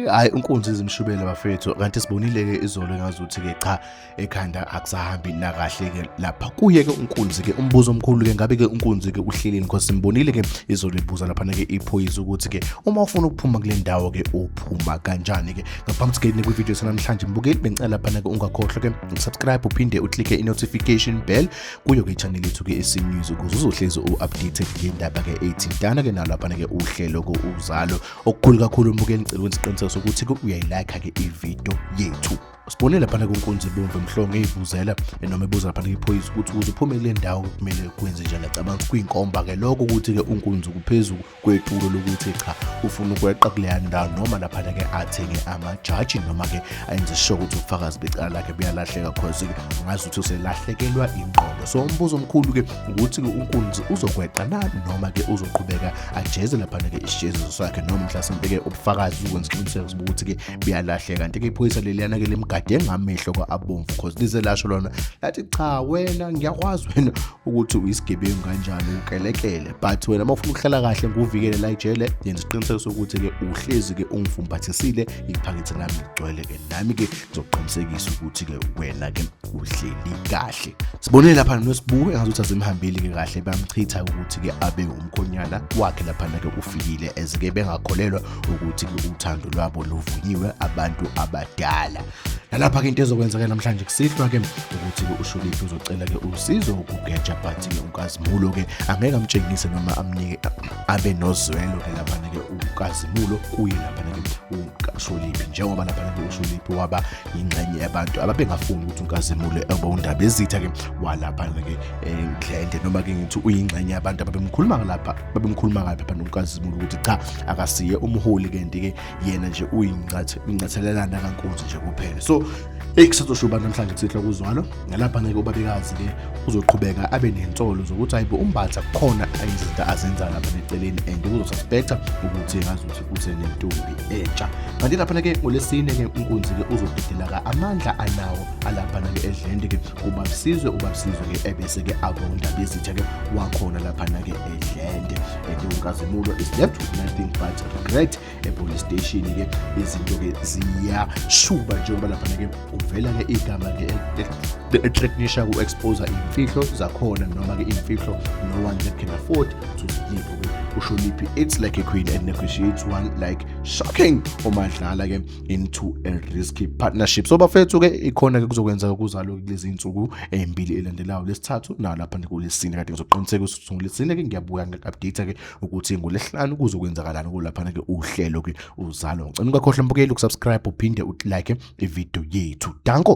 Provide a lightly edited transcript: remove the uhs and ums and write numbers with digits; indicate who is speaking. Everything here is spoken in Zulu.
Speaker 1: Hayi, unkunzi izimshubele bafethu. Kanti sibonile-ke izolo engazuthi-ke cha, ekhanda akusahambi nakahle-ke lapha kuye-ke unkunzi-ke. Umbuzo omkhulu-ke, ngabe-ke unkunzi-ke uhleleni? Because simbonile-ke izolo ebuza laphana-ke iphoyisa ukuthi-ke uma ufuna ukuphuma kule ndawo-ke uphuma kanjani-ke. Ngaphambi ukuthi kwividiyo sanamhlanje, mbukeli, bengicela laphana-ke ungakhohlwa-ke ukusubscribe, uphinde uklike i-notification bell kuyo-ke i-channel yethu-ke esi-News, ukuze uzohlezi u-updated ngendaba-ke ethintana-ke nalaphana-ke uhlelo-ke Uzalo. Okukhulu kakhulu, mbukeli, ngicela ukwenza isiqiniseko sokuthi-ke uyayilike-ke ividiyo yethu. Sibonile laphana kunkunzi bomvu emhlongo eyibuzela noma ebuza laphana iphoyisa ukuthi ukuze uphume kule ndawo kumele kwenze njani. Ngiyacabanga ukuthi kuyinkomba-ke lokho ukuthi-ke unkunzi kuphezu kwetulo lokuthi cha, ufuna ukweqa kuleya ndawo, noma laphana-ke athenge amajaji, noma-ke ayenze sure ukuthi ubufakazi becala lakhe buyalahleka, cause-ke ungazi ukuthi uselahlekelwa ingqondo. So umbuzo omkhulu-ke ukuthi-ke unkunzi uzokweqa na, noma-ke uzoqhubeka ajeze laphana-ke isijeziso sakhe, noma mhlasimpe-ke ubufakazi ukwenza isiqiniseko sokuthi-ke buyalahleka. Kanti-ke iphoyisa leliyana-ke limgade ngamehlo kwa-abomvu, cause lize lasho lona lathi, "Cha wena, ngiyakwazi wena ukuthi uyisigebengu kanjani, ukelekele, but wena uma ufuna ukuhlala kahle nguvikele la ejele, yenza isiqiniseko sokuthi-ke uhlezi-ke ungifumbathisile iphakethe lami ligcwele-ke, nami-ke ngizoqinisekisa ukuthi-ke wena-ke uhleli kahle." Sibonile lapha nosibuke engazuthi azimhambeli-ke kahle, bamchitha ukuthi-ke abe umkhonyana wakhe laphana-ke ufikile, as-ke bengakholelwa ukuthi-ke uthando lwabo luvunyiwe abantu abadala. Nalapha-ke into ezokwenzeka namhlanje kusihlwa-ke ukuthi-ke uShuliphi uzocela-ke usizo ukugeja, but-ke uNkazimulo-ke angeke amtshengise noma amnike abe nozwelo-ke laphana-ke uNkazimulo kuye laphana-ke uShuliphi, njengoba laphana-ke uShuliphi waba yingxenye yabantu ababengafuni ukuthi uNkazimulo ebe undaba ezitha-ke walaphana-ke eNdlende, noma-ke ngithi uyingxenye yabantu ababemkhuluma lapha, babemkhuluma kabi lapha noNkazimulo ukuthi cha, akasiye umholi, kanti-ke yena nje uyingcathelelana kankunzi nje kuphela. So eyi, kusazoshuba namhlanje kusihlwa kuzwalo. Nalapha-ke ubabekazi-ke uzoqhubeka abe nensolo zokuthi hayibo, uMbatha kukhona izinto azenza lapha neceleni, and uzosuspecta ukuthi ngazuthi usenentombi entsha. Kanti laphana-ke ngolesine-ke unkunzi-ke uzodedela-ka amandla anawo alaphana-ke edlende-ke ubabusizwe, ubabusizwe-ke ebese-ke aba undaba ezitha-ke wakhona laphana-ke edlende, and uNkazimulo is left with nothing but regret. E-police station-ke izinto-ke ziyashuba, njengoba laphana-ke kuvela-ke igama-ke ethreatenisha ku-expose iy'mfihlo zakhona, noma-ke iy'mfihlo no one that can afford to sleep uSholiphi. It's like a queen and negotiates one like shocking uMadlala-ke into a risky partnership. So bafethu-ke, ikhona-ke kuzokwenzeka kuzalo kulezi iy'nsuku ey'mbili elandelayo, lesithathu nalapha kulesine. Kade ngizoqiniseka ukuthi ngolesine-ke ngiyabuya ngi-update-ke ukuthi ngolesihlanu kuzokwenzakalani kulaphana-ke uhlelo-ke Uzalo. Ngicela ungakhohlwa, mbukeli, ukusubscribe uphinde ulike ividiyo yethu. Danko.